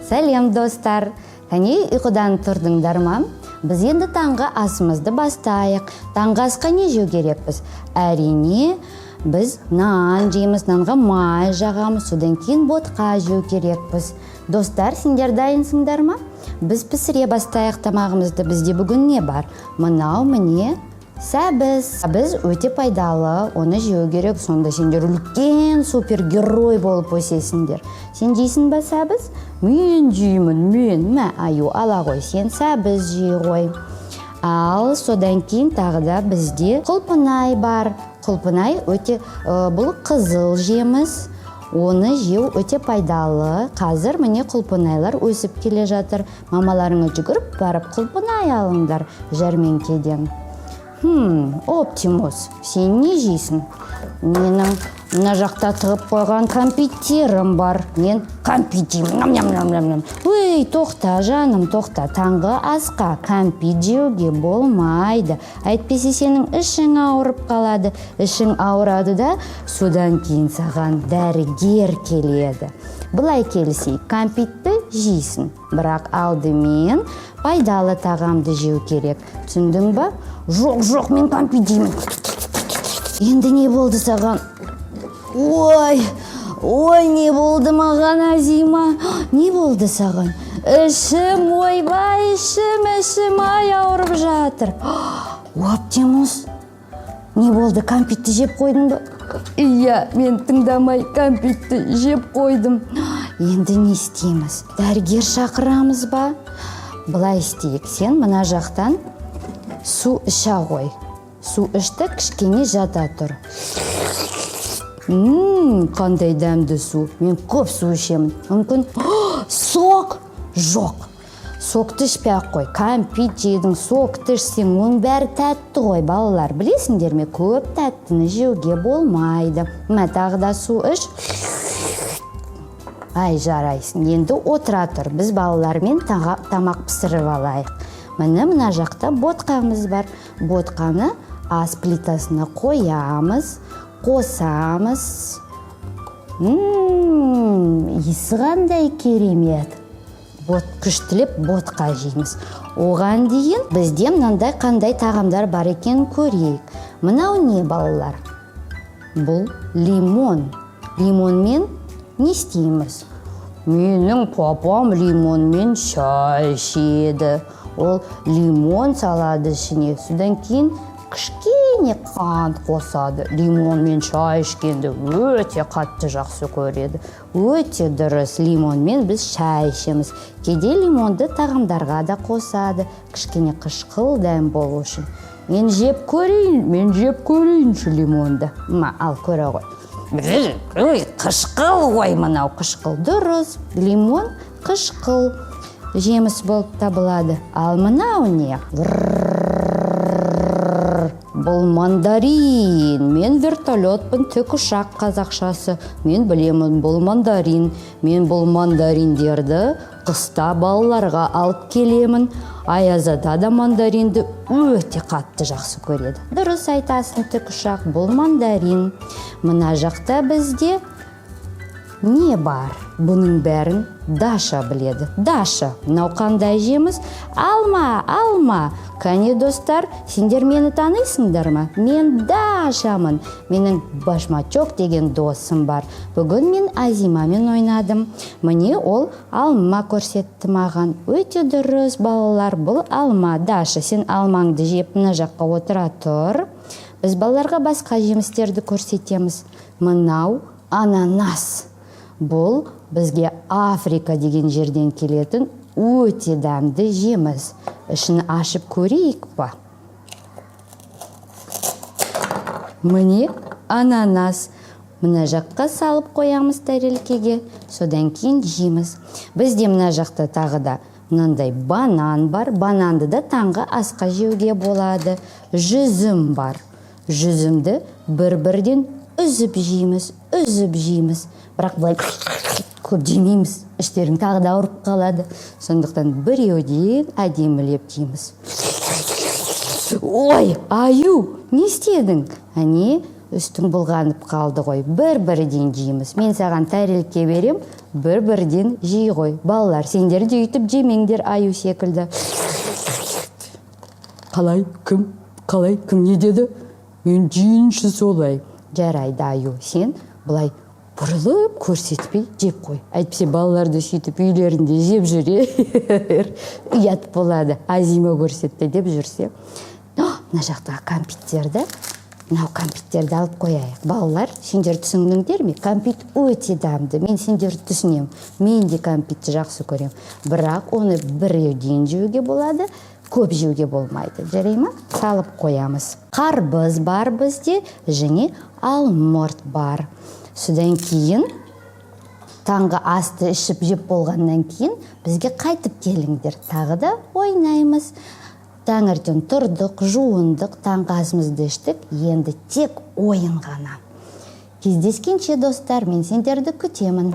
Сәлем, достар! Кәне, ұйқыдан тұрдыңдар ма? Біз енді таңғы асымызды бастайық. Таңғы асқа не жеу керекпіз? Әрине, біз нан жейміз, нанға май жағамыз, содан кейін ботқа жеу керекпіз. Достар, сендер дайынсыңдар ма? Біз пісіре бастайық тамағымызды. Бізде бүгін не бар? Мынау міне сәбіз. Сәбіз өте пайдалы, оны жеу керек. Сонда сендер үлкен супергерой болып өсесіңдер. Сен жейсің ба сәбіз? Мен жеймін, мен. Мә, аю, ала ғой, сен сәбіз жей ғой. Ал содан кейін тағы да бізде құлпынай бар. Құлпынай өте, бұл қызыл жеміс. Оны жеу өте пайдалы. Қазір міне құлпынайлар өсіп келе жатыр. Мамаларыңа жүгіріп барып құлпынай алыңдар жәрмеңкеден. Оптимус, сен не жейсің? Менің мына жақта тығып қойған кәмпиттерім бар. Мен кәмпит жеймін. Ням, ням, ням, ням, ням. Өй, тоқта, жаным, тоқта. Таңғы асқа кәмпит жеуге болмайды. Әйтпесе сенің ішің ауырып қалады. Ішің ауырады да, содан кейін саған дәрігер келеді. Былай келісейік, кәмпитті жейсің, бірақ алдымен пайдалы тағамды жеу керек. Түсіндің ба? Жоқ, жоқ, мен кәмпит жеймін. Енді не болды саған? Ой, ой, не болды маған, Азима? Не болды саған? Ішім, ойбай, ішім, ішім, ай, ауырып жатыр. Оптимус, не болды, кәмпитті жеп қойдың ба? Иә, мен тыңдамай кәмпитті жеп қойдым. Енді не істейміз? Дәрігер шақырамыз ба? Былай істейік, сен мына жақтан су іше ғой. Су ішті, кішкене жата тұр. Қандай дәмді су. Мен көп су ішемін. Мүмкін, сок? Жоқ. Сокты ішпей ақ қой. Кәмпит жедің, сокты ішсең, оның бәрі тәтті ғой, балалар. Білесіңдер ме, көп тәттіні жеуге болмайды. Мә, тағы да су іш. Ай, жарайсың. Енді отыра тұр. Біз балалармен тамақ пісіріп алайық. Міне, мына жақта ботқамыз бар. Ботқаны ас плитасына қоямыз, қосамыз. Иісі қандай керемет. Күштілеп ботқа жейміз. Оған дейін бізде мынандай қандай тағамдар бар екенін көрейік. Мынау не, балалар? Бұл лимон. Лимонмен не істейміз? Менің папам лимонмен шай ішеді. Ол лимон салады ішіне. Содан кейін кішкене қант қосады. Лимонмен шай ішкенді өте қатты жақсы көреді. Өте дұрыс, лимонмен біз шай ішеміз. Кейде лимонды тағамдарға да қосады, кішкене қышқыл дәм болу үшін. Мен жеп көрейін, мен жеп көрейінші лимонды. Ма, ал көре ғой. Ой, қышқыл ғой мынау, қышқыл. Дұрыс, лимон қышқыл жеміс болып табылады. Ал мынау не? Бұл мандарин. Мен вертолетпін, тікұшақ қазақшасы. Мен білемін, бұл мандарин. Мен бұл мандариндерді қыста балаларға алып келемін. Аяз ата да мандаринді өте қатты жақсы көреді. Дұрыс айтасың, тікұшақ, бұл мандарин. Мына жақта бізде не бар? Бұның бәрін Даша біледі. Даша, мынау қандай жеміс? Алма, алма. Кәне, достар, сендер мені танисыңдар ма? Мен Дашамын. Менің Башмачок деген досым бар. Бүгін мен Азимамен ойнадым. Міне, ол алма көрсетті маған. Өте дұрыс, балалар, бұл алма. Даша, сен алмаңды жеп мына жаққа отыра тұр. Біз балаларға басқа жемістерді көрсетеміз. Мынау ананас. Бұл бізге Африка деген жерден келетін өте дәмді жеміс. Ішін ашып көрейік па? Міне ананас. Мына жаққа салып қоямыз тәрелкеге, содан кейін жейміз. Бізде мына жақта тағы да мынандай банан бар. Бананды да таңғы асқа жеуге болады. Жүзім бар. Жүзімді бір-бірден үзіп жейміз, үзіп жейміз. Бірақ былай көп жемейміз, іштерің тағы да ауырып қалады. Сондықтан біреуден әдемілеп жейміз. Ой, аю, не істедің? Әне, үстің бұлғанып қалды ғой. Бір бірден жейміз. Мен саған тәрелке берем, бір бірден жей ғой. Балалар, сендер де өйтіп жемеңдер аю секілді. Қалай, кім, қалай, кім не деді? Мен жейінші солай. Жарайды, аю, сен былай бұрылып көрсетпей жеп қой. Әйтпесе балалар да сөйтіп үйлерінде жеп жүрер. Ұят болады, Азима көрсетті деп жүрсе. Мына жақтағы кәмпиттерді, мынау кәмпиттерді алып қояйық. Балалар, сендер түсіндіңдер ме? Кәмпит өте дәмді. Мен сендерді түсінемін. Мен де кәмпитті жақсы көремін. Бірақ оны біреуден жеуге болады, көп жеуге болмайды. Жарай ма? Салып қоямыз. Қарбыз бар бізде және алмұрт бар. Содан кейін таңғы асты ішіп жеп болғаннан кейін бізге қайтып келіңдер. Тағы да ойнаймыз. Таңертең тұрдық, жуындық, таңғы асымызды іштік, енді тек ойын ғана. Кездескенше, достар, мен сендерді күтемін.